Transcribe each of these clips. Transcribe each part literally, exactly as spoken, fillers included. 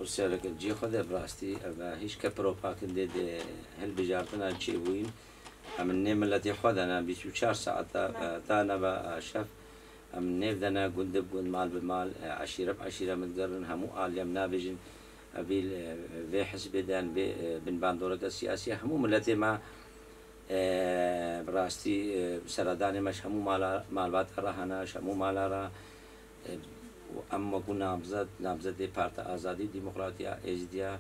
Pirsiyareke cihê xwe de bi rastî ev hişke propagandê de hilbijartina çêbûyîn. Em nê miletê xwe de ne bîst û çar saeta, e, ta nava, e, şev. Em nêv de ne gund bi gund, mal bi mal, e, eşîre bi eşîre em digerin, hemû alî em nabêjin. Evîl, e, vê hizbê de ne, vê, e, binbandoreke siyasî, hemû miletê me, e, bi rastî, e, seradanê me ji hemû mala, malbata re hene, ji hemû mala re, e, û em wekû namzet, namzetê Parta Azadî û Demokratiya Êzidiya,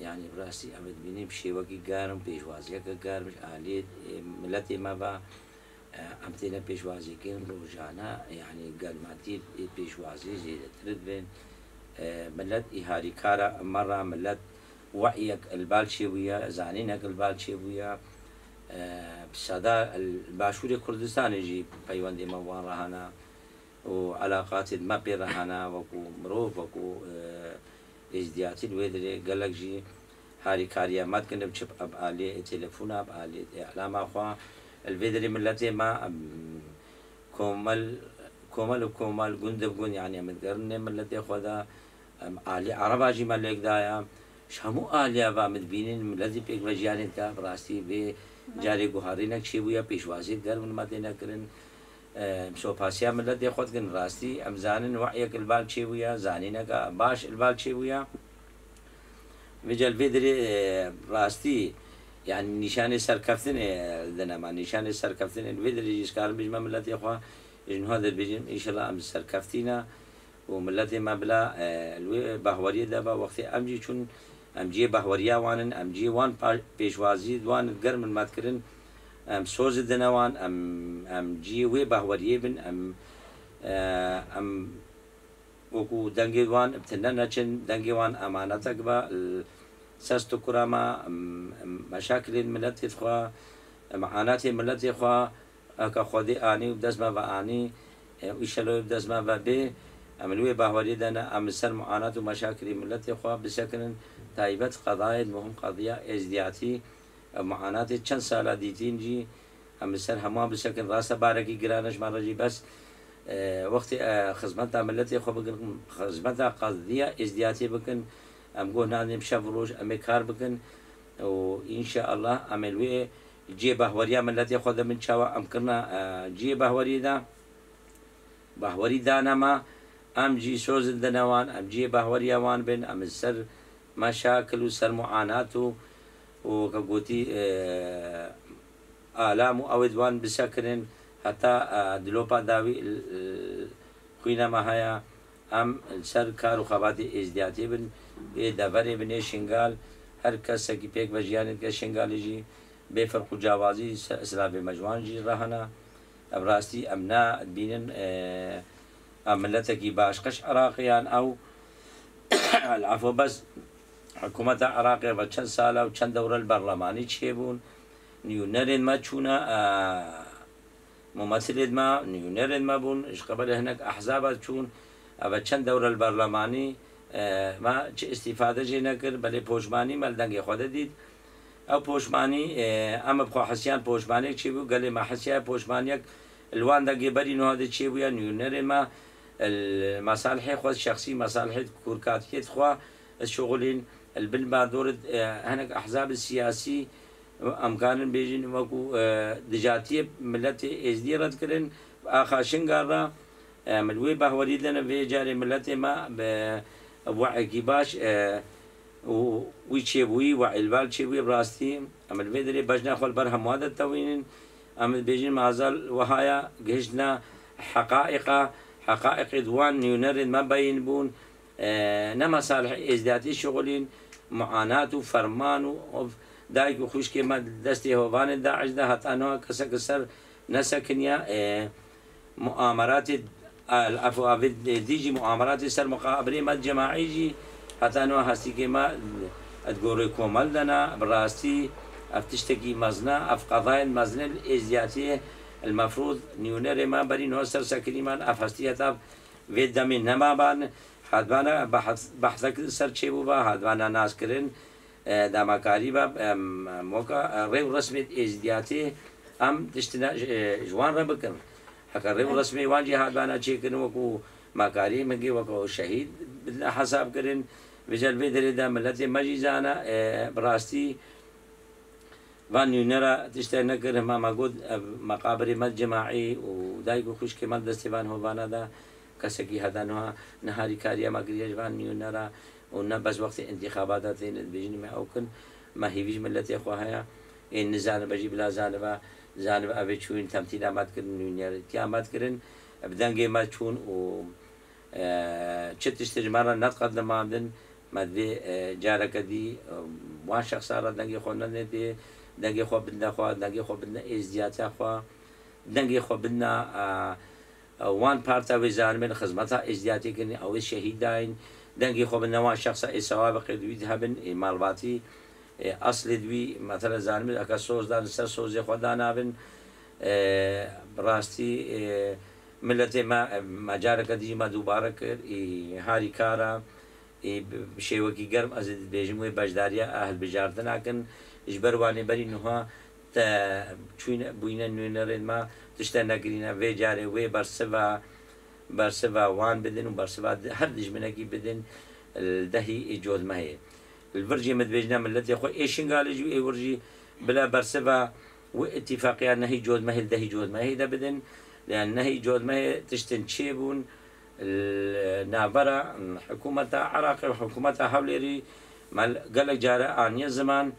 yanî bi rastî em dibînin bi şêwekî germ, pêşwaziyeke germ ji aliyê, e, miletê me ve, e, em têne pêşwazîkirin rojane, yanî gelmatî, e, pêşwazî zêdetir dibin. E, milet î harîkara me re, milet we'yek li bal çêbûye, zanînek li bal çêbûye. E, bi seda li Başûrê Kurdistanê jî peywendê me wan re hene û elaqatê me pê re hene, wekû mirov, wekû, e, êzdiyatî li wê derê gelek jî harîkariya me dikin, bi çi, bi aliyê telefona, bi aliyê îlama xwe. Li vê derê miletê me, em, komel, komel û komel, gund bi gund, yanî em digerin nê miletê xwe de, em, alî ereba jî me lêk daye. Ji hemû aliya ve em dibînin, miletî pêkvejiyanê dike, bi rastî vê carê guharînek çêbûye, pêşwazî digerin, min me têne kirin. Em sopasiya miletê xwe dikin, rastî em zanin we'yek li bal çêbûye, zanîneke baş li bal çêbûye. Vêca li vê derê, e, rastî, yanî nîşanê serkeftinê, e, dine me, nîşanê serkeftinê. Li vê derê jî ez karim bêjime miletê xwe, ji niha dibêjim, înşallah em serkeftî ne û miletê me bila, e, li wê bahweriyê de be, wextê em jî çûn, em cihê bahweriya wan in, em cihê wan pa-, pêşwazî wan in, ger min me dikirin, em soz dine wan, em, em cihê wê bahweriyê bin, em, e, em wekû dengê wan bi tune neçin, dengê wan emanetek be, li ser stûkura me, em, em, meşakilên miletê xwe, em, anatê miletê xwe, heke Xwedê anî û bi dest me ve anî, e, û înşellah wê bi dest me ve bê, em li wê bahweriyê de ne, em li ser muanat û meşakilê miletê xwe bisekinin, taybet qedayên muhim, qediya êzdiyatî, ev muanatê çend sala dîtîn jî, em li ser hemû bisekin, raste barekî giran e ji me re jî, bes, e, wextê, e, xizmeta miletê xwe bikin, xizmeta qediya êzdiyatê bikin, em guh nadin bi şev û roj, em ê kar bikin û înşeallah em ê li wê cihê bahweriya miletê xwe de bin çawa em kirina, e, cihê bahweriyê de. Bahwerî dane me, em jî soz dine wan, em cihê bahweriya wan bin, em li ser meşakil û ser muanat û, û weke gotî, e, alam û ew ê di wan bisekinin, heta, e, dilopa dawî, e, xwîna me heye, em li ser kar û xebatê êzdiyatê bin, ê deverê bin, ê Şingal, her kesekî pêk ve jiyanê dike Şingalê jî, bê ferq û cawazî se-, silavê me ji wan jî re hene. Ev rastî em ne dibînin, e, em miletekî baş qeş Iraqê yan ew, el efo bes, hikûmeta Iraqê ve çend sala û çend dewre li berlemanî çêbûn. Nûnerên me çûne, e, mumesilên me, nûnerên me bûn, ji qebelê hinek ehzaba çûn, ev çend dewre li berlemanî, e, me çi îstîfade jê nekir, belê poşmanî me li dengê xwe de dît. Ew poşmanî, e, em bi xwe hisiyan poşmanek çêbû, gelê me hisiya poşmaniyek li wan dengê berî niha de çêbûye, nûnerê me, li mesalihê xwe, şexsî mesalihê kurkatiyê xwe, ez şixulîn, li bin bandorê, e, hinek ehzabê siyasî, em karin bêjin wekû, e, dijatiyê miletê êzdiyê re dikirin, bi axa Şingal re, e, em li wê bahwerî de ne, vê carê miletê me bi we'ekî baş, e, û wî çêbûyî, we'ê li bal çêbûyî bi rastî, em li vê derê bejna xwe li ber hemûa de tewînin, em dibêjin mazal wiha ya gihiştina heqaîqa, heqaîqê di wan nûnerên me beyîn bûn, e, ne mesalihê êzdiyatî şixulîn, muanat û ferman û of, dayik û xwişkê me destê hovanê DAIŞ de heta niha kesek li ser nesekiniya, e, muameratê, e, li efo avê dî jî muameratê ser muqabirê me cemaî jî heta niha hestîkê me di gorê komel de ne, bi rastî ev tiştekî mezin e, ev qedayên mezin e, êzdiyatiyê, el mefrûd nûnerê me berî niha ser sekinî me ev hestî heta vê demê nemaban, hadbana behs, behsek ser çêbûba, hadbana naskirin, e, damakarî be, em, em, weka, e, rê û resmê êzdiyatê em tiştine, e, ji wan re bikin. Heke rê û resmê wan jî hadbana çêkirin wekû makarî mingê wekû şehîd bidine hesab kirin, Vêca li vê derê de miletê me jî zana, e, bi rastî van nûnera tiştek nekir, hema me got, ev meqabirê me cimaî û dayik û xwişkê me li destê van hovana de kesekî heta niha ne harîkariya me kiriye ji van nûnera û ne bes wextê întîxabata têne dibêjin me ew kin. Me hêvî ji miletê xwe heye. Ên nizanibe jî bila zanibe, zanibe ev ê çûyîn temtîla me dikirin, nûnerîtiya me dikirin. Bi dengê me çûn û E, çi tiştê ji me re neqedimandin, me divê, e, careke dî, e, wan şexsa re dengê xwe nenê pê, dengê xwe bidne xwe, dengê xwe bidne êzdiyatiya xwe, dengê xwe bidne, e, e, wan parta wê zanibin xizmeta êzdiyatê kirin, ew ê şehîd dayîn, dengê xwe bidne wan şexsa ê sewabekê di wî de hebin, ê malbatî, ê eslê di wî, mesela zanibin, eke soz dan, ser sozê xwe danabin, e, bi rastî, e, Miletê me, me careke dî me dubare kir, î harîkar e, î bi, bi şêwekî germ ez ê dibêjim wê beşdariya e hilbijartina kin. Ji ber wanê berî niha te çûyne, bûyne nûnerên me tişte nekirîne. Vê carê wê bersiva, bersiva wan bidin û bersiva di-, her dijminekî bidin li dehî ê codmehê. Li vir jî min dibêjine miletê xwe ê Şingalê jî û ê wir jî bila bersiva wê îtîfaqiya nehî codmehê li dehî codmehê de bidin. Li nehî codmehê tiştin çêbûn li navbera hikûmeta Iraqê û hikûmeta Hewlêrî me gelek care aniye ziman.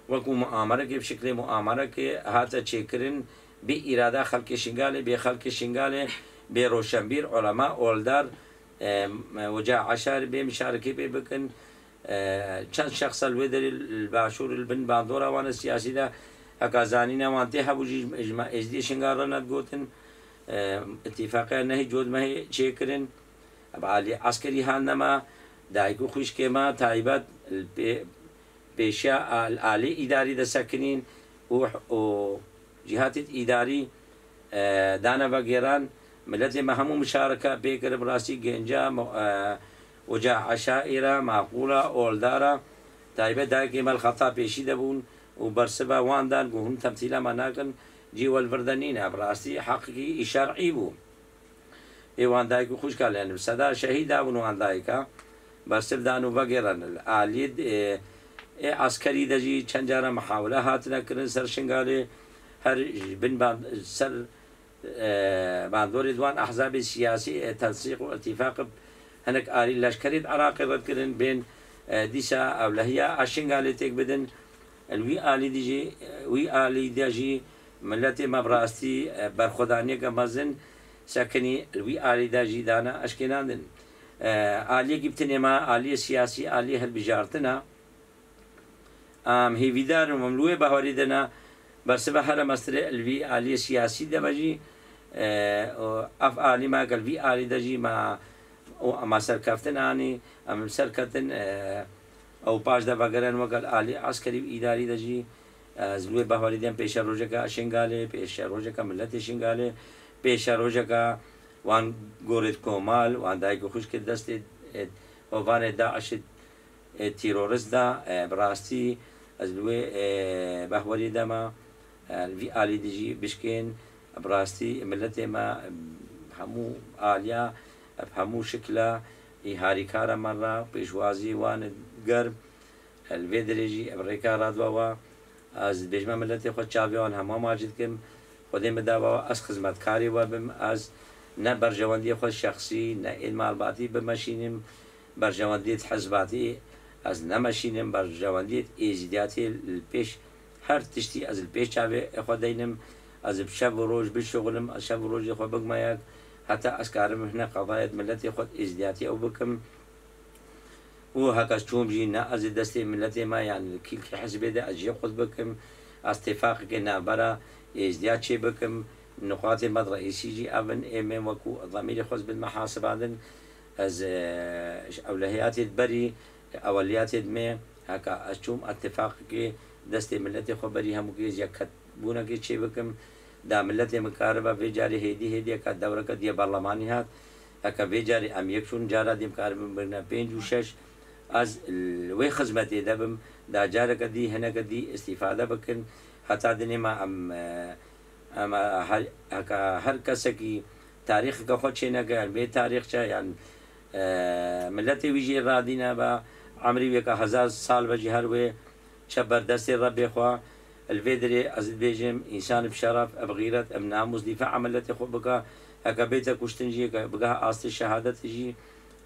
Wekû muamerekê, bi şiklê muamerekê hate çêkirin, bê îrada xelkê Şingalê, bê xelkê Şingalê, bê roşenbîr, ulema, oldar, e, weca eşar bê mişarekê pê bikin. E, çend şexsa li wê derê li başûr li bin bandora wan siyasî de heka zanîna wan tê hebû jî ji me êzdiyê Şingal re nedigotin. E, îtîfaqiya nehî codmehê çêkirin. Bi alî eskerî hatine me, dayik û xwişkê me taybet li pê-, pêşiya al-, alî îdarî de sekinîn û, û cîhatê îdarî, e, dane vegêran. Miletê me hemû mişareke pê kir, bi rastî genca, mo-, e, oca eşaîra, maqûla, oldara, taybet dayikê me li xeta pêşî de bûn û bersiva wan dan ku hûn temsîla me nakin, cî we li vir de nîne. Bi rastî heqekî î şer'î bû. Ê wan dayik û xwişka li, yani, bi seda şehîd dabûn wan dayika. Bersiv dan û vegêran li aliyê, e, ê eskerî de jî çend cara mihawile hatine kirin ser Şingalê. Her ji bin ban-, ser, e, bandorê di wan ehzabê siyasî, e, tensîq û îtîfaq bi hinek alî leşkerî di Iraqê red kirin, bên, e, dîsa ewlehiya a Şingalê têk bidin. Li wî alî de jî, wî alî de jî miletê me bi rastî, e, berxwedaniyeke mezin sekinî, li wî alî de jî dane eşkênandin. E, aliyekî bi tinê me, aliyê siyasî, aliyê hilbijartin e. Em hêvîdar in, em li wê bawerî de ne, bersiva here mestirê li vî aliyê siyasî de be jî, e, û ev alî me, gel vî alî de jî me, û ema serkeftin anî, em li ser ketin, e, ew paş de vegerin weke li alî eskerî û îdarî de jî, ez li wê bawerî de im pêşerojeke Şingalê, pêşerojeke miletê Şingalê, pêşerojeke wan gorê komal, wan dayik û xwişkê destê, e, ovanê DAIŞê, e, terorist da, e, bi rastî ez li wê, e, behwerî de me, e, li vî alî de jî bişkên, bi rastî miletê me, e, hemû aliya, e, bi hemû şikla, î harîkara me re, pêşwazî wan e germ, e, li vê derê jî, e, bi rêka radwa wa, Ez dibêjime miletê xwe çavê wan hema macî dikim. Xwedê min dawa ez xizmetkarê we bim. Ez ne berjewendiyê xwe şexsî, ne ên malbatî bimeşînim. Berjewendiyê hizbatî ez nemeşînim. Berjewendiyê êzîdiyatê li pêş her tiştî ez li pêş çavê xwe deynim. Ez bi şev û roj bişuxilim, ez şev û rojê xwe bigme yek. Heta ez karim hine qadayê miletê xwe êzîdiyatê ew bikim. Û heke ez çûm jî ne ez ê destê miletê me, yan li kîlkê hizbê de ez jê qut bikim, ez têfaqekê navbera êzdiya çê bikim, nuqatê me di reîsî jî ev in, ê me wekû zemîrê xwe ez bidime hasibandin, ez, e, ji ewlehiyatê di berî, eweliyatê di me, heke ez çûm ez têfaqekê destê miletê xwe berî hemûkê ez yek ket-, bûnekê çê bikim, da miletê min karibe vê carê hêdî hêdî heke dewreke diye berlemanî hat, heke vê carê em yek çûn cara dî em karibin birine pênc û şeş, ez li wê xizmetê de bim, da careke dî hineke dî îstîfade bikin. Heta dinê me em, e, em, e, her, heke her kesekî tarîxeke xwe çêneke, yan bê tarîxçe, yan Eee, miletê wî jî radîne be, emrî wê ka hezar sal be jî her wê çe ber destê Rebbê xwe. Li vê dirê ez dibêjim, însan bi şeref, bi xîret, bi namûs dîfea miletê xwe bike. Heke bête kuştin jî, heke bigeha astê şehadetê jî,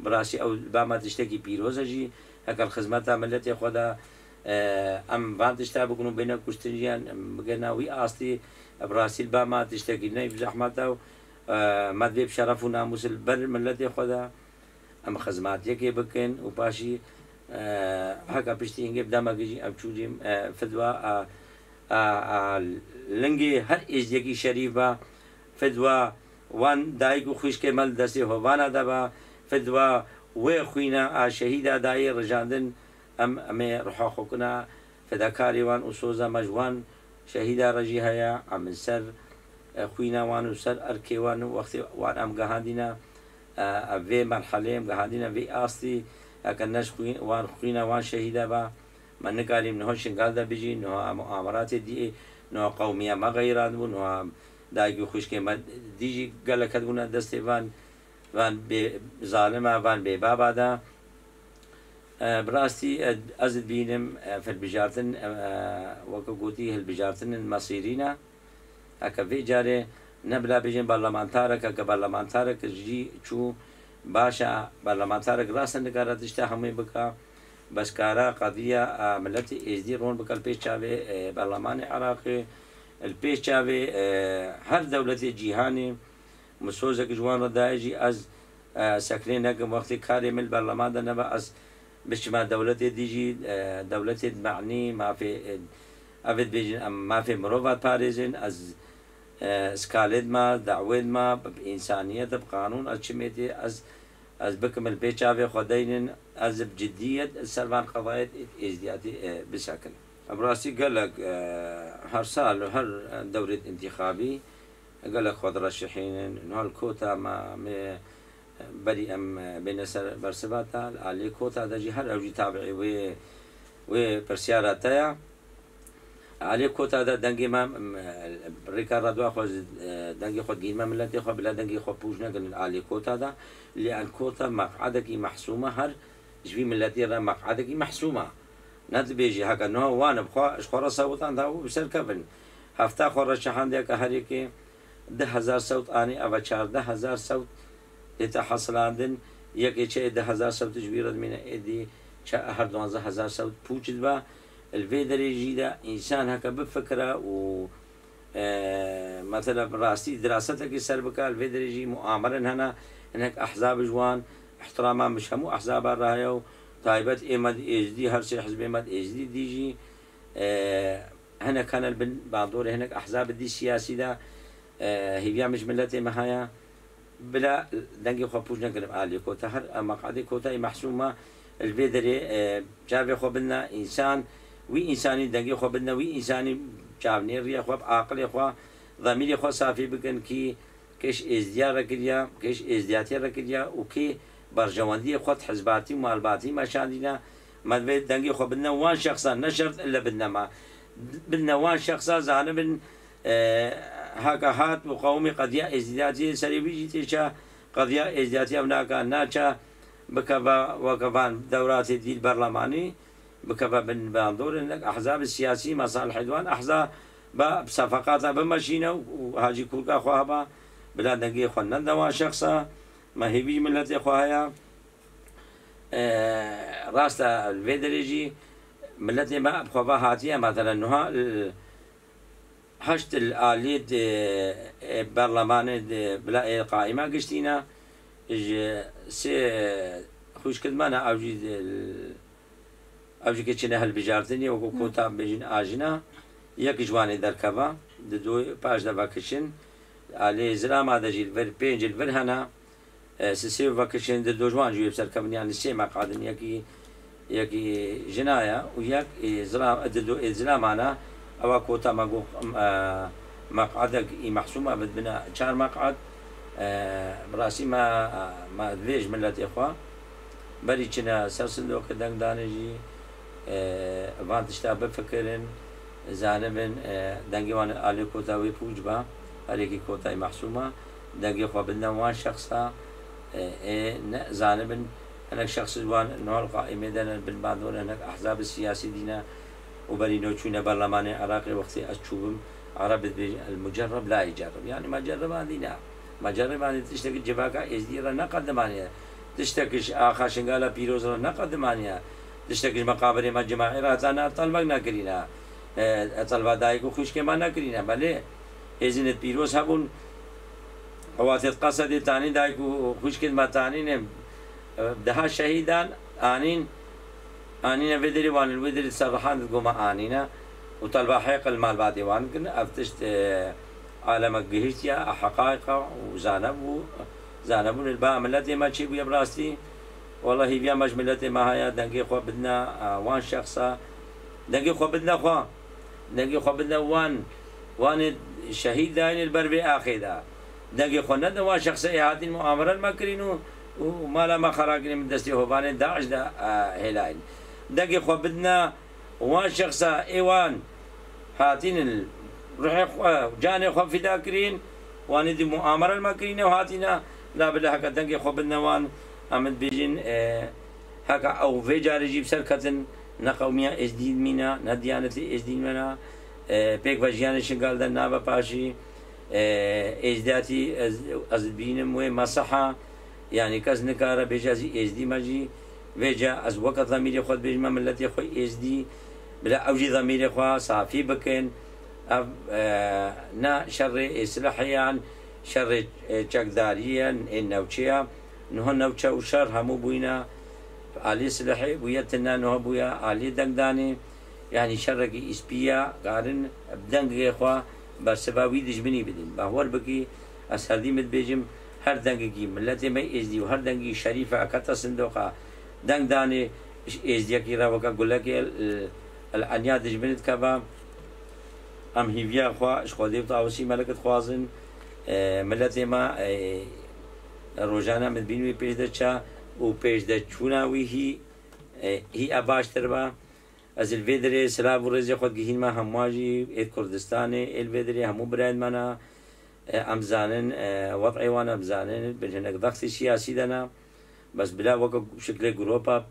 bi rastî ew li ba me tiştekî pîroz e jî. Heke li xizmeta miletê xwe de, eee, em van tişta bikin û bêne kuştin jî, em bigihna wî astî, bi rastî li ba me tiştekî ne bi zehmet e û, eee, me divê bi şeref û namûs li ber miletê xwe de em xizmatiyekê bikin û paşî, e, heka piştî hingê bi demekê jî em çûrîm, e, fidwa, e, e, e, lingê her êzdiyekî şerîf be, fidwa wan dayik û xwişkê me li destê hovana de be, fidwa wê xwîna a şehîda dayê rijandin, em, em ê ruha xwe kuna fedakarê wan û soza me ji wan şehîda re jî heye. Em li ser, e, xwîna wan û ser erkê wan û wextê wan em gihandîne, e, ev vê merhelê em gihandîne vê astî, heke ne ji xwîn, wan xwîna wan şehîda be, me nikarîm niha Şingal de bijî, niha em muameratê dî, niha qewmiya me xeyrandibû, niha dayik û xwişkê me dî jî gelek ketibûne destê van, van bê zalima, van bê baba de. E, bi rastî, e, ez dibînim, e, hilbijartin, e, e, weke gotî hilbijartinên mesîrî ne. Heke vê carê ne bila bêjin berlemantarek, heke berlemantarek jî çû baş e, berlemantarek rast e nikare tişta hemû bike, bes kare qediya, e, miletê êzdî ron bike li pêş çavê, e, berlemanê Iraqê, li pêş çavê, e, her dewletê cîhanê. Min sozek ji wan re daye jî ez, e, sekinê nekim, wextê karê min li berleman de nebe, ez biçime dewletê dî jî, e, dewletê di me'nî, mafê, e, ev dibêjin, em mafê mirova diparêzin, ez, e, skalê dima, dawê dima, bi, bi însaniyet, bi qanûn, ez çimê tê, ez, ez bikim li pê çavê xwe deynin, ez bi ciddiyet li ser van qedayet êzdiyatî, e, bisekin. Bi rastî gelek, e, her sal û her dewrê întîxabî gelek xwe direşihînin. Niha li kota me, me berî em bêne ser bersiva te, li aliyê kota de jî her ew jî tabiî wê, wê pirsyara te ye. Aliyê kota de dengê me, em, rêka radwa xwe, e, dengê xwe digînime miletê xwe, bila dengê xwe pûç nekin li aliyê kota de. Lê em kota meq'edekî mehsûm e, her ji vî miletê re meq'edekî mehsûm e. Ne dibêjî heke niha wan bi xwe, ji xwe re sewtan da û bi ser kevin. Hefta xwe re şehandiyeke her yekê du hezar sewt anî, eva çardeh hezar sewt ê te hesilandin. Yekê çeyê du hezar sewt ji wî re dimîne, êdî çe-, her duwazdeh hezar sewt pûç dibe. Li vê derê jî de însan heke bifikire û E, mesela bi rastî dirasetekê ser bike, li vê derê jî muameren hene, hinek ehzab ji wan ihtirama min ji hemû ehzaba re heye û taybet ê me di êzdî, her sê hizbê me di êzdî dî jî, e, hinek hene li bin bandorê hinek ehzab dî siyasî de, e, hêviya min ji miletê me heye. Bila dengê xwe pûç nekin aliyê kota. Her meqadê kotayî mehsûm e. Li vê derê, e, çavê xwe bidine însan, wî însanî dengê xwe bidine, wî însanî çavnêrî xwe, bi aqilê xwe, zemîrê xwe safî bikin kî kê ji êzdiya re kiriye, kê ji êzdiyatê re kiriye û kê berjewendiyê xwe di hizbatî û malbatî meşandîne. Me divê dengê xwe bidine wan şexsan, ne şert ille bidine me. Bidine wan şexsa zanibin, e, haka hat û qewimê qediya êzdiyatiyê serê wî jî têçe, qediya êzdiyatî ev naka, naçe bikeve weke van dewratê dî li berlemanî, bikeve bin bandorên hinek ehzabê siyasî, mesalihê di wan ehzaba bi sefeqata bimeşîne û Hacî Kûrka xwe heba, bila dengê xwe nede wan şexsa, me hêvî ji miletê xwe heye. E, rast e, li vê derê jî miletê me bi xwe ve hatiye, mesela niha, e, heşt li aliyê di, e, berlemanê di bila ê qaîma giştî ne, ji sê xwişkid me ne, ew jî di, ew jî kê çine hilbijartinê, wekû kota bêjin ajina, yek ji wanê derkeva, di do paş de vekişin, aliyê zilama de jî li vir, pênc li vir hene, E, sisê û vekişên di do ji wan jî wê bi ser kevin, yanî sê meqadin, yekî, yekî jina ye û yek ê zila-, di do ê zilamana, ewa kota me got, e, meqadek î mehsûm e, bidibine çar meqad. E, bi rastî me, me divê ji miletê xwe berî çine ser sindoqê dengdanê jî, e, van tişta bifikirin, zanibin, e, dengê wan alê kota wê pûç ba, her yekî kotayî mehsûm e, dengê xwe bidine wan şexsa, Ê, ê, ne, zanibin, hinek şexsî wan nol qaîmê de ne, bin bandor hinek ehzabê siyasî dîne û berî no çûne berlemanê Iraqê, wextê ez çûbim, Ereb dibêjin, "El mucerreb la yucerreb." Yani mecerreba dîne. Mecerreba dîne tiştekî civaka êzdî re neqedimaniye. Tiştekî ji axa Şingala Pîroz re neqedimaniye. Tiştekî ji meqabirê me cimaî re heta ne telbek nekirîne. E, e, telba dayik û xwişkê me nekirîne. Belê, êzînê Pîroz hebûn, Hewatê Qesedê tanî dayik û xwişkên me tanîne, e, deha şehîdan anîn, anîne vê derê wan, li wê derê ser rihan digoma anîne û telba heq li malbatê wan kin. Ev tişt, e, alemek gihiştiye, e, heqaîqa û zanebû, zanebûn li ba miletê me çêbûye bi rastî. Wela hîviya me ji miletê me heye, dengê xwe bidine, e, wan şexsa, dengê xwe bidine xwe. Dengê xwe bidin wan, wanê şehîd dayîn li ber vê axê de. Dengê xwe nedin wan şexsê ê hatîn muamere li me kirîn û, û mala me xera kirîn, min destê hobanê DAIŞ de, e, hêlayîn. Dengê xwe bidine wan şexsa ê wan hatîn li ruhê xwe, canê xwe fîda kirîn, wanê dî muamere li me kirîne û hatîne, la bila heke dengê xwe bidine wan, em dibêjin, e, heke ew vê carê jî bi ser ketin, ne qewmiya êzdî mîne, ne diyanetê êzdî mîne. E, pêk ve jiyanê Şingal de nabe paşî. E, êzdiyatî ez, ez dibînim wê meseha. Yani kes nikare bêje ez êzdî me jî. Vêca ez weke zemîrê xwe dibêjim, me miletê xwe êzdî. Bila ew jî zemîrê xwe safî bikin. Ev, e, ne şerê ê silehê yan, şerê, e, çekdariyê yan, ê newçeya. Niha newçe û şer hemû bûyîne alî silehê, bûye tine, niha bûye alî dengdanê. Yanî şerekî îspî ye, karin bi dengê xwe bersiva wî dijminî bidin. Bahwer bikî, ez herdî min dibêjim, her dengekî miletê me êzdî û her dengî şerîfe kete sindoqa dengdanê, ji êzdiyekî re weke gulekê el, el enya dijminî dikeve. Em hîviya xwe ji Xwedê û Tawusî Melik dixwazin. E, miletê me, e, rojane min dibîn wî pêş de çe û pêş de çûna wî hî, e, hî e baştir be. Ez li vê dirê silav û rêzê xwe digihînme hemû jî êd Kurdistanê, êl vê dirê hemû birayên me ne. E, em zanin, e, wed'ê wan em zanin, bin hinek vextê siyasî de ne. Bes bila weke şiklê gropa,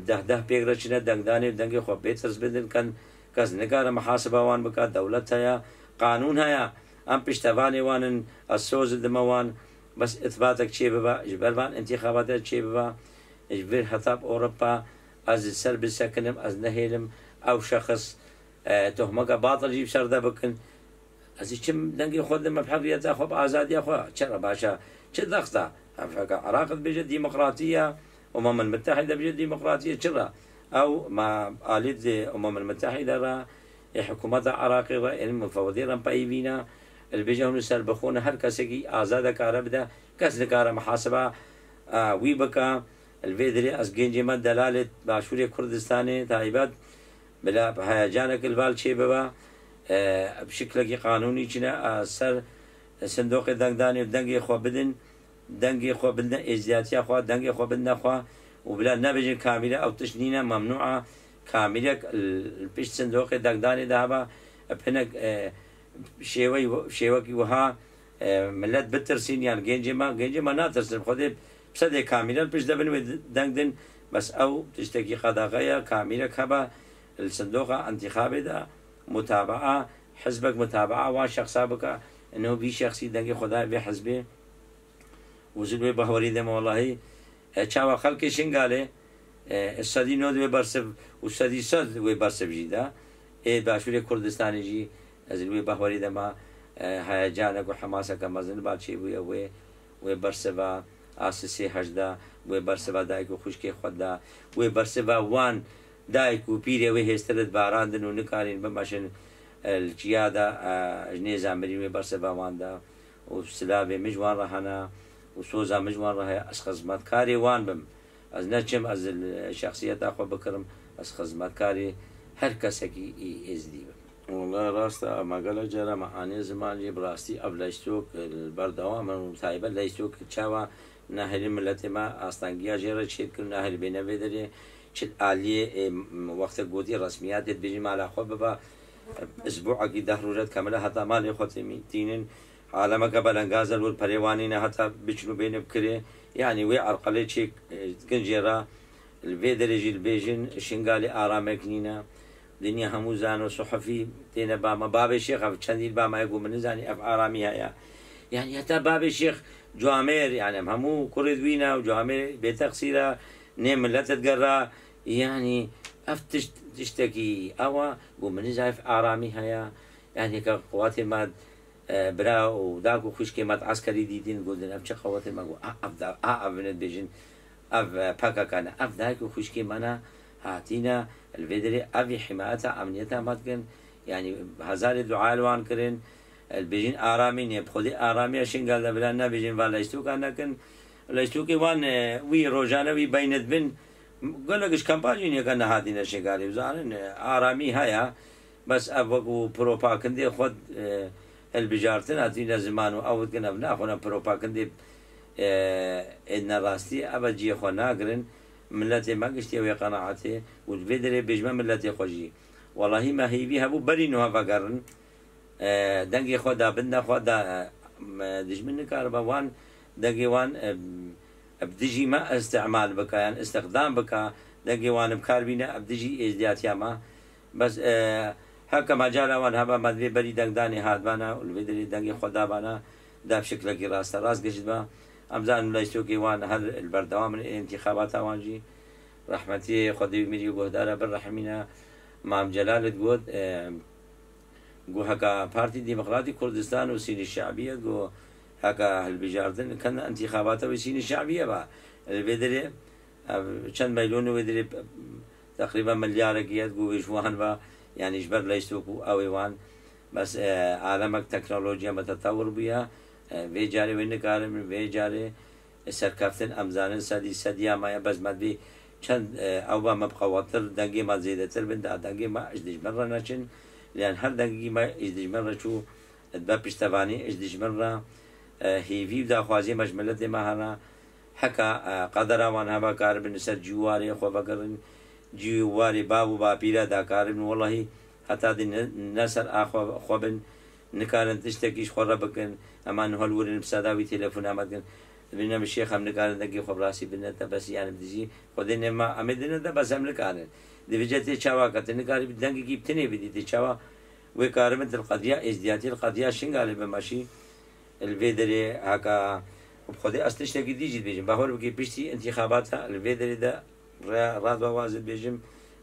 deh deh pêk re çine dengdanê û dengê xwe bê tirs bidin, ken kes nikare muhasiba wan bike, dewlet heye, qanûn heye, em piştevanê wan in, ez soz dime wan, bes îtbatek çê bibe, ji ber van întîxabate çê bibe, ji vir heta bi Ewropa, ez li ser bisekinim, ez nehêlim, ew şexs, e, tohmeke batil jî bi ser de bikin. Ez ê çim dengê xwe dime bi heviyeta xwe, bi azadiya xwe. Çira baş e? Çi dexta? Ev heke Iraq dibêje demokratî ye, Umemul Mitehîde dibêje demokratî ye. Çira? Ew me alî di Umemul Mitehîde re, ê hikûmeta Iraqê re, ê mufewedî re peyivîne. Dibêje hûn serbixwe ne, her kesekî azad e kare bide. Kes nikare muhasiba, e, wî bike. Li vê dirê ez gencê me delalê Başûrê Kurdistanê taybet bila bi heyecanek li bal çê bibe. E, bi şiklekî qanûnî çine, e, ser sindoqê dengdanê û dengê xwe bidin, dengê xwe bidine êzdiyatiya xwe, dengê xwe bidine xwe û bila nebêjin kamîle ew tişt nîne, memnû e. Kamîlek li, li pişt sindoqê dengdanê de hebe, bi hinek, e, şêwey, şêwekî wiha, e, milet bitirsîn, yan gencê me, gencê me natirsin, Xwedê bi sedê kamîle li pişt de bin wê deng din, bes ew tiştekî qedexe ye, kamîlek hebe li sindoqa întîxabê de mutabaa, hizbek mutabaa wan şexsa bike, ino vî şexsî dengê xwe daye vê hizbê. Û zil wê bahwerî de me welahî, e, çawa xelkê Şingalê, e, sedî nod wê bersiv û sedî sed wê bersiv jî de. Ê Başûrê Kurdistanê jî ez li wê bahwerî de me, e, heyecanek û hemaseke mezin li ba çêbûye wê, wê bersiva A S S hejde, wê bersiva dayik û xwişkê xwe de, wê bersiva wan dayik û pîrê wê hêstir dibarandin û nikarîn bimeşin, e, li çiya de, e, ji nêza mirîn wê bersiva wan de. û silavê min ji wan re hene û soza min ji wan re heye, ez xizmetkarê wan bim. Ez neçim, ez li şexsiyeta xwe bikirim, ez xizmetkarê her kesekî î êzdî bim. Wela rast e, me gelek cara me anî ziman jî bi rastî ev leyştok li berdewam in û taybet leyştok çawa nahêlin miletê me astengiya jê re çêdikin û nahêlin bêne vê derê çi aliyê, ê, wextek gotî resmiyatê dibêjin mala xwe bibe, isbuekî deh roje dikemile heta malê xwe tînin. Alemeke belengaz e, li wir perê wan nîne heta biçin û bêne bi kirê. Yanî wê erqelê çê, e, dikin jê re. Li vê derê jî dibêjin, Şingalê aramek nîne. Dinya hemû zano, suhufî têne ba me. Bavê Şêx ev çendî ba me, got, min nizanî ev aramî heye. Yanî heta bavê Şêx Cuamêr, yanî em hemû kurê wî ne û Cuamêr bêteqsîr e, nê milet digere. Yanî ev tişt, tiştekî ew e, got, min nizanî ev aramî heye. Yanî ke qewatê me, e, bira û dayik û xwişkê me di eskerî dîtin, gotin, ev çi qewatê me? Got, a, ev da, a, ev ne dibêjin, ev, e, P K K ne, ev dayik û xwişkê me ne, hatîne, li vê derê ev ê himayeta emniyeta me dikin, yanî hezarê dua li wan kirin, e, dibêjin aramî ne, bi xwedê aramiya Şingal de bila nebêjin, va leystoka nekin, leytokê wan, e, wî rojane wî beyne dibin, gelek ji kampa jî nêke nehatîne Şingalê, zanin, e, aramî heye, Bes ev wekû propagandê xwe, e, hilbijartin hatîne ziman û ew dikin, ev naxwine propagandê, e, ê nerastî, ev cihê xwe nagirin. Miletê me giştî wê qenaetê û di vê derê bêjme miletê xwe jî. Welahî me hêvî hebû berî niha vegerin. E, dengê xwe da bin de xwe da, e, me dijmin nikaribe wan dengê wan, e, bi dijî me îstîmal bike yan îstixdam bike, dengê wan bi kar bîne bi dijî êzdiyatiya me. Bes, e, heke mecala wan hebe me divê berî dengdanê hatbana û li vê derê dengê xwe dabana, da bi şiklekî rasterast gişt be. Em zanin leyştokê wan her li berdewam in ê intîxabata wan jî. Rehmetiyê Xwedê wî mirî guhdara birehimîne Mam Celal digot, e, Got heka Partî Demokratî Kurdistan û Sînî Şebiye, got heka hilbijardin ken intîxabata wê Sînî Şebiye ba. Li vê derê, ev çend meylonê wê derê, teqrîben milyarekî ye, got wê ji wan ba, yanî ji ber leysto ku ew ê wan. Bes, e, alemek teknolojiya metetewir bûye. E, vê carê wê nikarin, vê carê serkeftin, em zanin sedî sediya me ye, bes me divê çend, e, ew ba me bi qewattir, dengê me zêdetir bin, da dengê me ji dijmin re neçin. Lê yan her dengekî me ji dijmin re çû, dibe piştevanî ji dijmin re, e, hêvî û daxwaziyê me ji miletê me hene. Heka, e, qedera wan hebe karibin li ser cî û warê xwe vegerin, cî û warê bav û bapîra da karibin, welahî heta di ne, ne ser a xwe, xwe bin, nikarin tiştekî ji xwe re bikin. Ema niha li wir in bi seda wî telefona me dikin. Dibîne min şêx em nikarin dengê xwe bi rastî bidine te, bes yani bi dijî Xwedê nema em ê dine te, bes em nikarin. Divêje tê çawa ke tu nikarî bi dengekî bi tinê bidî, tê çawa wê karibin tu li qediya êzdiyatî, li qediya Şingalê bimeşî. Li vê derê heka bi Xwedê ez tiştekî dî jî dibêjim. Bawer bikî piştî întîxabata li vê derê de re-, radwa waz dibêjim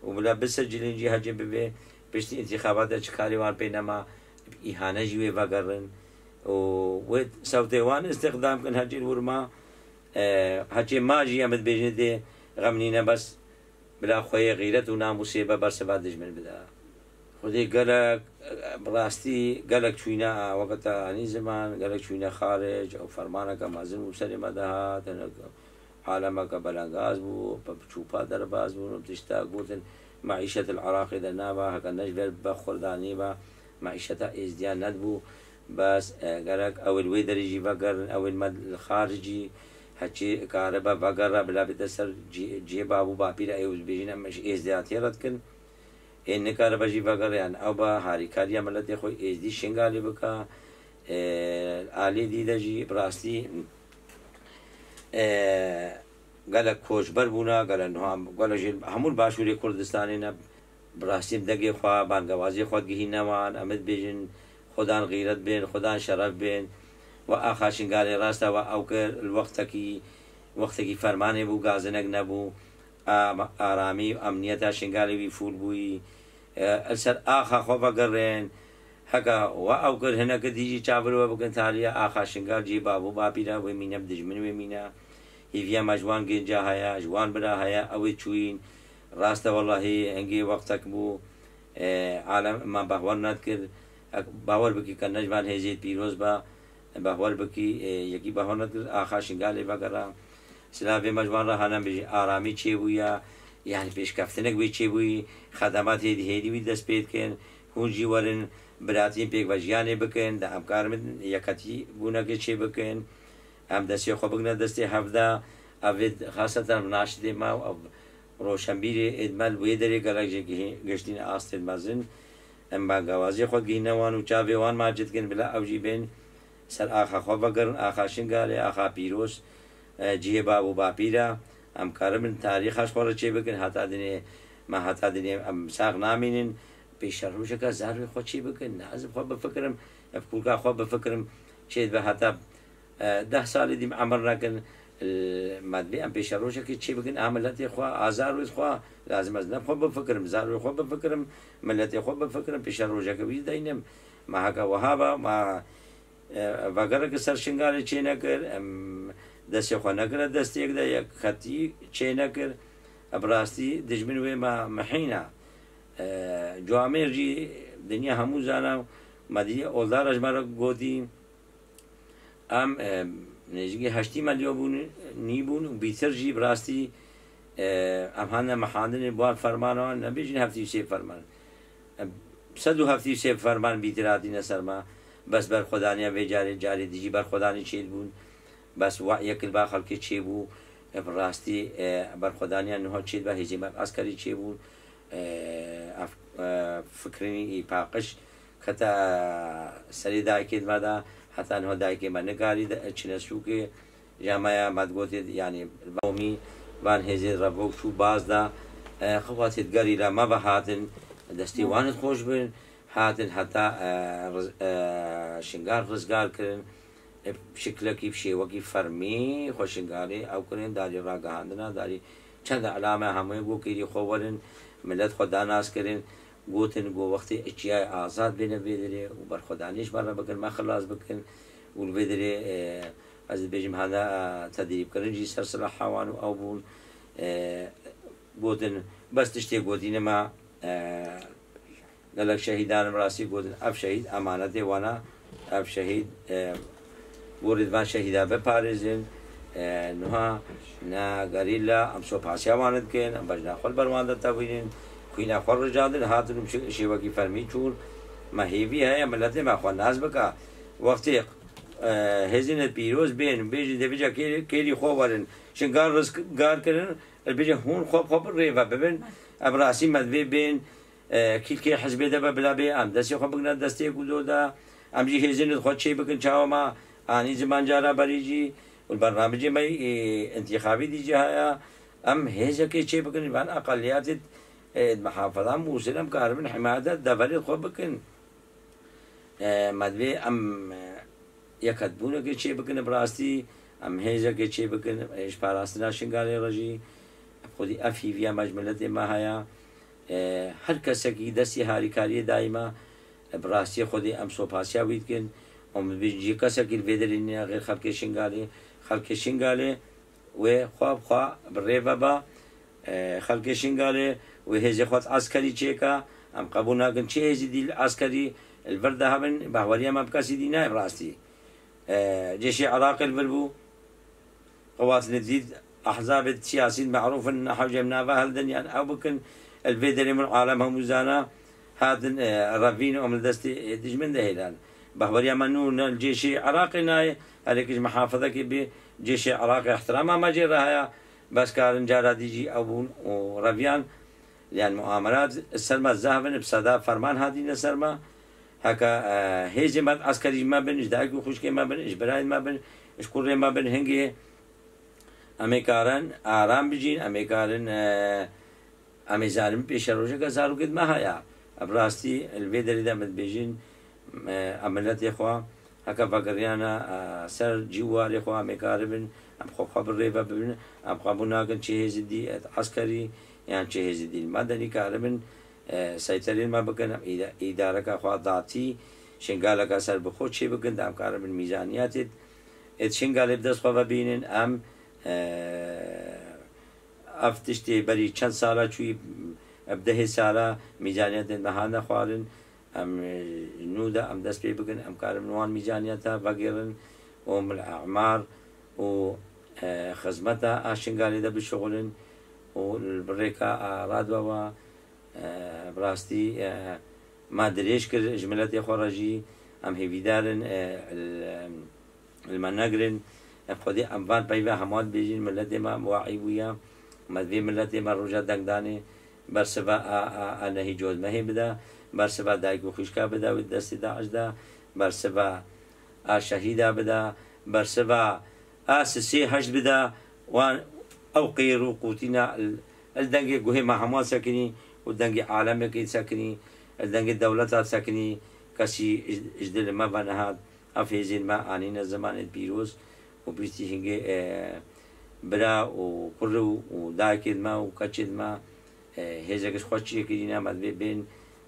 û bila bisicilîn jî hecê bibê. Piştî întîxabata çi karê wan pê nema, bi îhane jî wê vegerin. Û wê sewtê wan îstîxdam kin hecê li wir ma, e, hecê ma jî em dibêjin dê xem nîne bes. Bila xweyê xîret û namûsê be bersiva dijmin bide. Xwedê gelek, bi rastî gelek çûyne a weketa anî ziman, gelek çûyne xaric, ew fermaneke mezin û serê me de hat, hinek alemeke belengaz bû, bi çûpa derbas bûn û tişta gotin, meîşet li Iraqê de naba, heke ne ji ber be xurdanî be, meîşeta êzdiya nedibû. Bes, e, gerek ew ê li wê derê jî vegerin, ew ê me li xaricî heçî karibe vegere, bila bête ser cî-, cihê bav û bapîra ê û dibêjin em ji êzdiyatiyê re dikin. Ê nikaribe jî vegere, yan ew be harîkariya miletê xwe êzdî Şingalê bike. E, alî dî de jî bi rastî, e, gelek koçber bûne, gelek niha, gelek jî hemû li başûrê Kurdistanê ne. Bi rastî em dengê xwe, bangewaziyê xwe digihîne wan, em ê dibêjin, Xudan xîret bên, Xudan şeref bên. We axa Şingalê rast e, we ew kir, li wextekî, wextekî fermanê bû, gazinek nebû. A-, aramî û emniyeta Şingalê wî fûl bûyî. E, li ser axa xwe vegerin. Heke we ew kir, hineke dî jî çavir we bikin, taliya axa Şingal cihê bav û bapîra wê mîne, bi dijmin wê mîne. Hêviya me ji wan genca heye, ji wan bira heye, ew ê çûyîn. Rast e, wellahî hingê wextek bû, e, alem me bahwer nedikir. Ek-, bawer bikî ke ne ji van hêzê pîroz be, bahwer bikî, e, yekî bahwer nedikir, axa Şingalê vegera. Silavê me ji wan re hene bêjî, aramî çêbûye, yanî pêşkeftinek wê çêbûyî, xedemat hêdî hêdî wî dest pê dikin, hûn jî werin biratîn pêk ve jiyanê bikin, de em karin yeketî bûnekê çêbikin. Em destê xwe bigine destê hevde, ev ê xaseten naşidê me û ev roşenbîrê êd me li wê derê gelek jê gihî-, giştîne astên mezin. Em bangewaziyê xwe digihîne wan û çavê wan macit dikin, bila ew jî bên Ser axa xwe vegerin, axa Şingalê, axa pîroz, e, cihê bav û bapîra. Em karibin tarîxa ji xwe re çêbikin, heta dinê, me heta dinê em sax namînin. Pêşerojeke zarokê xwe çêbikin, ne ez bi xwe bifikirim, ev kûrka xwe bifikirim, çêdibe heta, e, deh salî dî em emir nekin. E, me divê em pêşerojekê çêbikin, a miletê xwe, a zarokê xwe, lazim ez ne bi xwe bifikirim, zarokê xwe bifikirim, miletê xwe bifikirim, pêşerojeke wî deynim. Me heke wiha be, me E, vegereke ser Şingalê çênekir, em destê xwe nekire destê yek de, yekxetî çênekir. E, bi rastî dijmin wê me mihîna. E, Cuamêr jî dinya hemû zana, me dî oldara ji me re gotî. Em, e, nêzîkî heştî milyon bûn, nîbûn û bîtir jî bi rastî, e, em hane mehandinê bi wan fermana wan, nebêjin heftî û sê ferman. Em sed û heftî û sê ferman bîtir hatîne ser me. Bes berxwedaniya vê carê, carê dijî berxwedanî çêdibûn. Bes we'yek li ba xelkê çêbû. Ev rastî, e, berxwedaniya niha çêdibe, hêzên me eskerî çêbûn. E, ev, e, fikirînî paqij kete serê dayikê me de, heta niha dayikê me nikarî de, çine sûkê. Jamaye me digotê, yanî, komî van hêzê revok çû baz da, e, xebatê gerîla me ve hatin, destê wan xweş bin, hatin heta, e, riz-, e, Şingal rizgar kirin. E, şiklekî, şêwekî fermî xwe Şingalê ew kirin, darî ragihandina, darî çend elame hemûyê got kêrî xwe werin, milet xwe danas kirin, gotin, got, wextê çiyayê azad bêne vê derê û berxwedanî ji me re bikin, me xilas bikin û li vê derê, e, Ez dibêjim hene, e, tedrîbkirin jî ser silaha wan û ew bûn. E, gotin, bes tiştê gotîne me, e, gelek şehîdan im rastî gotin, ev şehîd emanetê wan e, ev şehîd, e, gorî van şehîda biparêzin. E, niha ne gerîla, em sopasiya wan dikin, em bejna xwe li ber wan de tevînin, xwîna xwe rijandin, hatin û şê-, şêwekî fermî çûn. Me hêvî heye, miletê me xwe nas bike. Wextê e, hêzên pîroz bên, bêjin, dê vêca kê-, kêrî xwe werin, Şingal rizgar kirin, bêjin, hûn xwe bi xwe bi rê ve bibin, em rastî me divê bên, e, kîlkê hizbê de be bila bê, em destê xwe bigrin destê ku do de, em jî hêzên xwe çê bikin çawa me, anî ziman cara berî jî, û li bernamecê me, e, întîxabî dî jî haya, em hêzekê çê bikin, van eqeliyatê, e, muhafazan Mûsil em karibin himayete deverê xwe bikin. E, me divê em, e, yeketbûnekê çê bikin, bi rastî em hêzekê çê bikin, e, ji parastina Şingalê re jî. Xwedî ev hîviya me ji miletê me heye. E, her kesekî destî harîkariyê dayî me, e, bi rastî Xwedî em sopasiya wî dikin. Em dibêjin jî kesekî li vê derê nîne xêr xelkê Şingalê. Xelkê Şingalê wê xwe bi xwe bi rê ve ba. E, xelkê Şingalê wê hêzê xwe di eskerî çêka, em qebûl nakin çi hêzî dî li eskerî li vir de hebin, bahweriya me bi kesî dî nayê bi rastî. E, cêşê Iraqê li vir bû, qewatine dî ehzabê siyasî merûf in, hewce em nava hildin, yan ew bikin, li vê derê min alem hemû zana, hatin, e, revîn û em li destê, e, dijmin de hêlan. Bahweriya me nû ne li cêşê Iraqê nayê, herêkî ji mihafizekê bê cêşê Iraqê ihtirama me jê re heye, Bes karin cara dî jî ew bûn û reviyan, yan muamelat ser me zehf in, bi seda ferman hatîne ser me. Heke, e, hêzên me eskerî ji me bin, ji dayik û xwişkê me bin, ji birayên me bin, ji kurê me bin, hingê em ê karin aram bijîn, em ê karin, e, Em ê zanin pêşerojeke zarokê di me haya. Bi rastî li vê derê de em dibêjin, e, em miletê xwe heke vegiriyane, e, ser cî û warê xwe, em ê karibin, em xwe xwe bi rê ve bibin, em qebûl nakin çi hêzî dî, e, eskerî yan çi hêzî dî li medenî karibin, e, seyterên me bikin, em îda-, îdareka xwe datî, şingaleka ser bi xwe çê bikin, de em karibin mîzaniyetê, ê, di şingalê bi dest xwe ve bînin, em, e, Ev tiştê berî çend sala çûyî, ev dehê sala mîzaniyetên me hane xwarin. Em, e, nû de em dest pê bikin, em karin wan mîzaniyeta vegerin û mil emar û, e, xizmeta a Şingalê de bişixulin û li rêka a radwe wa, e, bi rastî, e, me dirêj kir ji miletê xwe re jî. Em hêvîdar in, e, li, li me negirin. Ev xwedî em van peyva hema dibêjin, miletê me wahî bûye. Me divê miletê me roja dengdanê bersiva a, a, a nehî cozmehê bide, bersiva dayik û xwişka bide wê destê DAIŞ de, bersiva a şehîda bida, bersiva a sisê heşt bida, wan ew qêr û qûtîna li, li dengê guhê me hemû sekinî û dengê alemekê sekinî, li dengê dewleta sekinî, kesî ji, ji dilê me ve nehat. Ev hêzên me anîne zimanê pîroz û bîstî hingê, e, bira û kurê û, û dayikê me û keçê me, e, hêzek ji xwe çêkirîne, me divê bên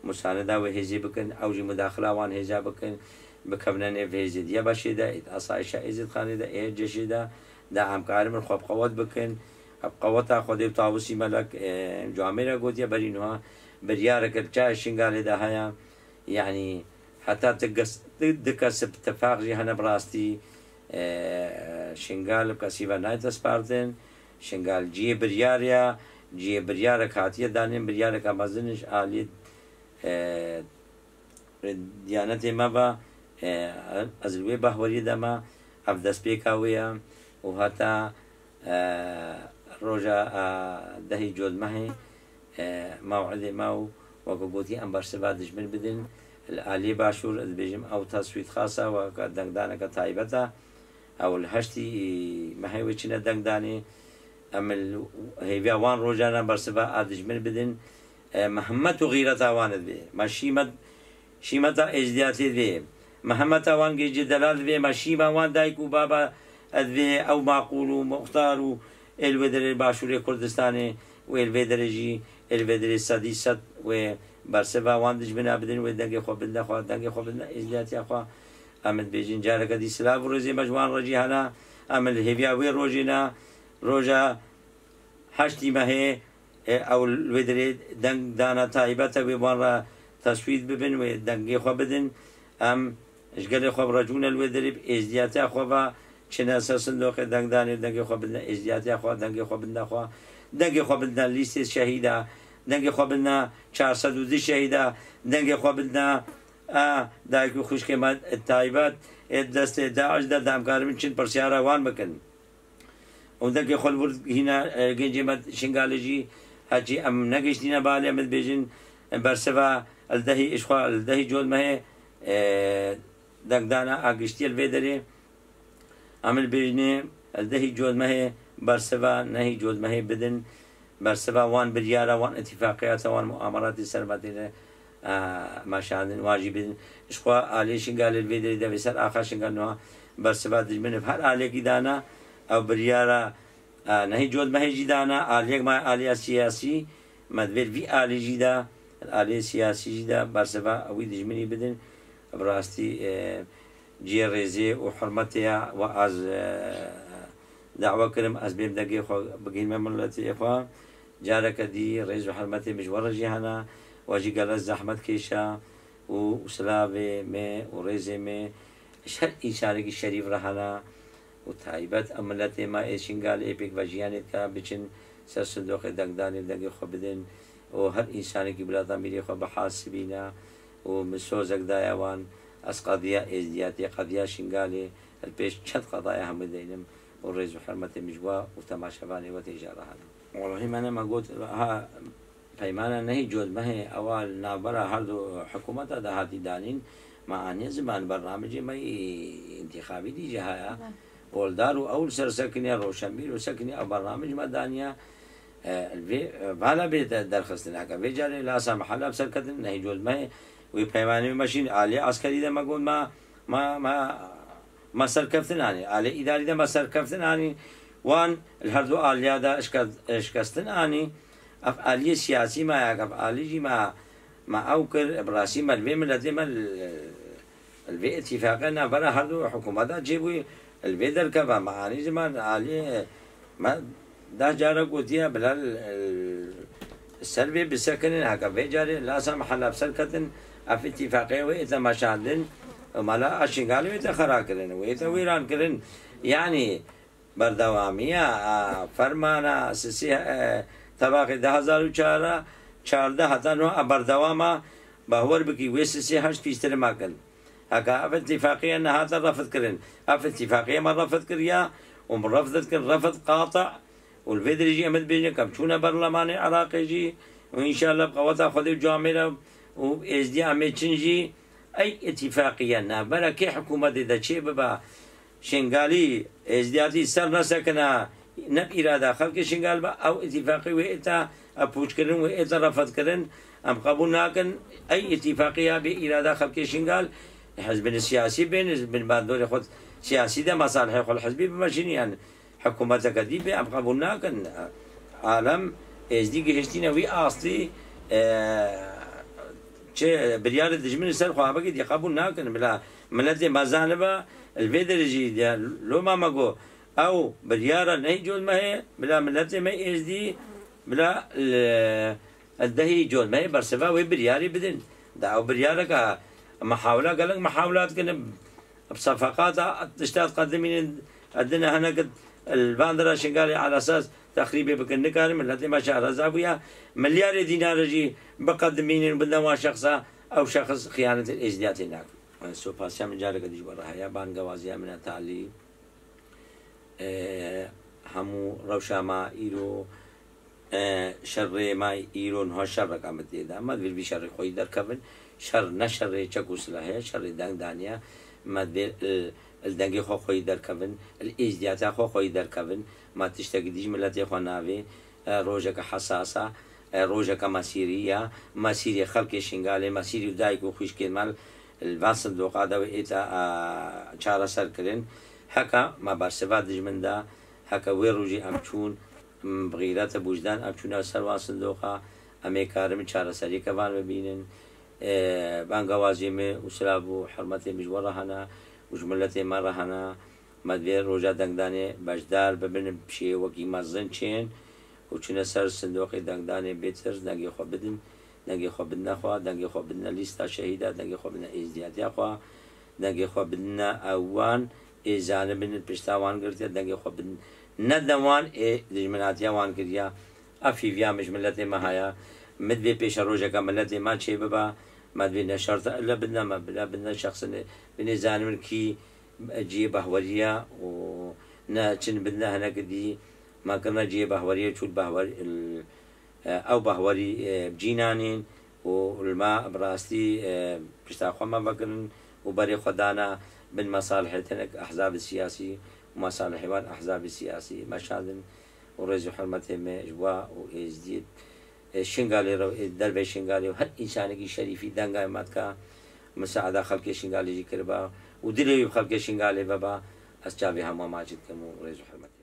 musaneda wê hêzê bikin, ew jî mudaxila wan hêza bikin, bikevine nêv hêzê diye beşê de, êt asayişa êzêdxanê de, ê ceşê de, da em karin min xwe bi qewet bikin. Ev qeweta Xwedê û Tawusî Melek, e, camêre gotiye berî niha biryareke li çayê Şingalê de heye. Yanî heta ti ges-, ti, di kes bi tifaq jî hene bi rastî, e, Şingal bi kesî ve nayê despartin. Şingal cihê biryar ya, cihê biryarek hatiye danîn, biryareke mezin ji alî, e, diyanetê me ve, e, ez li wê bahweriyê de me, ev destpêka wê ye û heta, e, roja, e, dehî Cotmehê, e, mew'idê me û weke gotî em bersiva dijmin bidin. Li aliyê başûr ez dibêjim ew teswît xas e, weke dengdaneke taybet e. Ew li heştî mehê wê çine dengdanê. Em li hêviya wan rojana bersiva a dijmin bidin. E, mihimet û xîreta wan divê. Me şîmet, şîmeta êzdiyatê divê. Mihemeta wan gêncê delal divê. Me şîma wan dayik û baba divê. Ew maqûl û muxtar û ê li wê derê başûrê Kurdistanê û ê li vê derê jî, ê li vê derê sedî sed wê bersiva wan dijmina bidin, wê dengê xwe bidine xwe, dengê xwe bidine êzdiyatiya xwe. Em dibêjin careke dî silav û rêzê me ji wan re jî hene. Em li hêviya wê rojê ne, roja heştî mehê, e, ew li wê derê deng dana taybet e, wê wan re teswît bibin, wê dengê xwe bidin. Em ji gelê xwe bi recûne li wê derê bi êzdiyatiya xwe ve çine ser sindoqê dengdanê, dengê xwe bidine êzdiyatiya xwe, dengê xwe bidine xwe, dengê xwe bidine lîstê şehîda, dengê xwe bidine çar sed û du şehîda, dengê xwe bidine a dayik û xwişkê me taybet ê destê DAIŞ de, da em karibin çin pirsyara wan bikin. Û dengê xwe li wir hîna, e, gencê me Şingalê jî, heçî em negihiştîne balê, em dibêjin, e, bersiva li dehî, ji xwe li dehî Cotmehê, e, dengdana a giştî li vê derê. Em dibêjinê li dehî Cotmehê bersiva nehî Cotmehê bidin. Bersiva wan biryara, wan îtîfaqiyata, wan muamelatê ser me têne, e, meşandin, wan jî bidin. Ji xwe aliyê Şingalê li vê derê de vê ser axa Şingal niha bersiva dijmin bi her aliyekî dana. Ew biryara, e, nehî Cotmehê jî dana. Aliyek me aliya siyasî, me divê li vî alî jî de, aliyê siyasî jî de bersiva wî dijminî bidin. Bi rastî, e, cihê rêzê û hurmetê ye we ez, e, dawe kirim, ez bêm dengê xwe bigihînme miletê xwe. Careke dî rêz û hurmetê min ji we re jî hene. We jî gelek zehmet kêşa û, û silavê me û rêzê me ji her însanekî şerîf re hene û taybet em miletê me ê Şingalê ê pêkvejiyanê dike biçin ser sindoqê dengdanê û dengê xwe bidin û her însanekî bila demîrê xwe bihasibîne û min sozek daye wan. Ez qediya êzdiyatê, qediya Şingalê li pêş çend qedaya hemû deynim û rêz û hurmetê min ji we û temaşevanê we tê jî re hene. Wellahî me ne me got, ha, peymana nehî Cotmehê, ewa li navbera her du hikûmeta de hatî danîn, me aniye ziman bernamecê me yî întîxabî dî jî haya. Oldar û ew li ser sekiniye, Roşenbîr û sekiniye, ew bernamec me daniye. E, vê, e, vala bê de-, derxistin. Heke vê carê lasa mehela bi ser ketin, nehî Cotmehê, wê peymanê me şîn aliyê eskerî de me got, me, me, me, me serkeftin anî. Aliyê îdarî de me serkeftin anî. Wan li her du aliya de şike-, şikestin anî. Ev aliyê siyasî me ye, ev alî jî me, me ew kir, bi rastî me li vê miletê me li, li vê îtîfaqê navbera her du hikûmeta çêbûyî, li vê derkeve me anî ji me aliyê me deh care gotiye bila li, li ser vê bisekinin, heke vê carê lasa mehela bi ser ketin, ev îtîfaqê wê ête meşandin, mala a Şingalê wê ête xera kirin, wê ête wêran kirin. Yanî, berdewamiya, a, fermana sisê, e, tebaqê du hezar û çar, çardeh heta niha a berdewama, bawer bikî wê sisê heşt pîstir me kin. Heke ev îtîfaqiye nehate refd kirin. Ev îtîfaqiye me refd kiriya û min refd dikin, refd qati û li vê derê jî em dibêjin ke em çûne berlemanê Iraqê jî û înşallah bi qeweta Xwedê û camêre û êzdiya em ê çin jî Ey îtîfaqiye navbera kê hikûmetê de çê biba, Şingalî, êzdiyatî ser nesekina, ne bi îrada xelkê Şingal be, ew îtîfaqî wê êta ev pûçkirin, wê êta refetkirin, em qebûl nakin. Ey îtîfaqiya bê îrada xelkê Şingal, hizbên siyasî bên, bin bandorê xwe siyasî de, mesalihê xwe li hizbî bimeşînin, yan hikûmeteke dî bê, em qebûl nakin. Alem êzdî gihiştîne wî astî, e, çi biryarê dijminê ser xwe bigî dî qebûl nakin. Bila miletê me zanibe, li vê derê jî de loma me got, ew biryara nehî col me heye, bila miletê me êzdî, bila li, dehî col me heye, bersiva wê biryarî bidin. Da ew biryareke mihawila gelek mihawila dikin, bi sefeqata tişta diqedimînin, edine hinek li van dira Şingalê ala esas texrîbê bikin, nikarin, miletê me şareza bûye, milyarê dînare jî biqedimînin, bidine wan şexsa, ew şexs xiyanetê êzdiyatê nakin. Sopasiya min careke dî ji we re heye, bangewaziya min e talî. E, hemû rewşa me îro, e, şerê me îro niha şerreka me tê de. Me divê vî şerê xwe yî derkevin. Şer ne şerê çek û silah e, şerê dengdanê ye. Me divê, e, li dengê xwe xwe yî derkevin, li êzdiyata xwe xwe yî derkevin. Me tiştekî dî ji miletê xwe navê, e, rojeke hesas e, e, rojeke mesîrî ye. Mesîrê xelkê Şingalê, mesîrê dayik û xwişkên me li van sindoqa de wê êta, e, çareserkirin. Heke me bersiva dijmin da, heke wê rojê em çûn, m, bi xîret û wijdan em çûne ser wan sindoqa, em ê karin çareseriyeke van bibînin. E, bangewazî min û silav û hurmetê min ji we re hene û ji miletê me re hene. Me divê roja dengdanê beşdar bibin, bi şêwekî mezin çên û çûne ser sindoqê dengdanê bêtir dengê xwe bidin, dengê xwe bidine xwe, dengê xwe bidine lîsta şehîda, dengê xwe bidine êzdiyatiya xwe, dengê xwe bidine ew wan ê zanibin pişta wan girtiye, dengê xwe bidin, nedine wan ê dijminatiya wan kiriye. Ev hîviya min ji miletê me heye. Min divê pêşerojeke miletê me çê bibe. Me divê ne şerta ille bidine me, bila bidine şexsinê, binê zanibin kî cihê behwerî ye û ne çin bidine hinekî dî. Me kirine cihê behwerî ye, çû behwer-, e, ew behwerî, e, bi cî nanîn û li me bi rastî, e, pişta xwe me vekirin û berê xwe dane bin mesalihê hinek ehzabê siyasî û mesalihê wan ehzabê siyasî meşandin û rêz û hurmetê me ji we û êzdiyê, e, Şingalê re, e, dervê Şingalê û her însanekî şerîfî denga me dika, misaada xelkê Şingalê jî kiriba û dilê wî bi xelkê Şingalê veba, ez çavê hema maç dikim û rêz û hurmetê.